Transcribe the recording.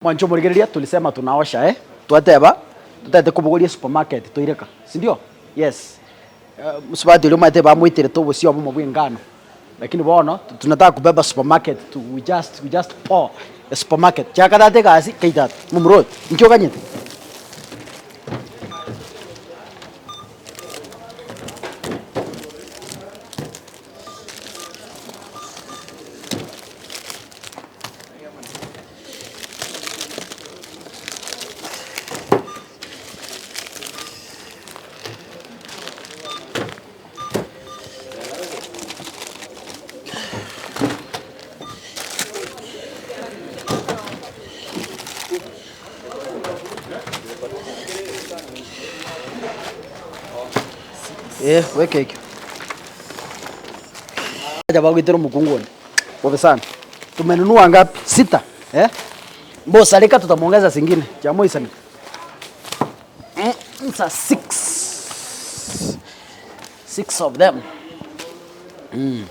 Mwanche omorigereria tulisema tunaosha eh, twateba totagete kobogoria esupermarket toireka, sindio? Yes, mosubati oria omanyete bamoiterete obosio obomo bwa engano, lakini bono tunataka kubeba supermarket to we just we just pour a supermarket. Chaka tata egasi kei tata, momura oyo, inki oganyete? Eh, weka ekio. Bagoitera omokungu onde. Bobe sana. Tumenunua ngapi? Sita eh? Mbosareka tutamuongeza zingine chiamoisaneka mm, nsa six. Six of them. Mm.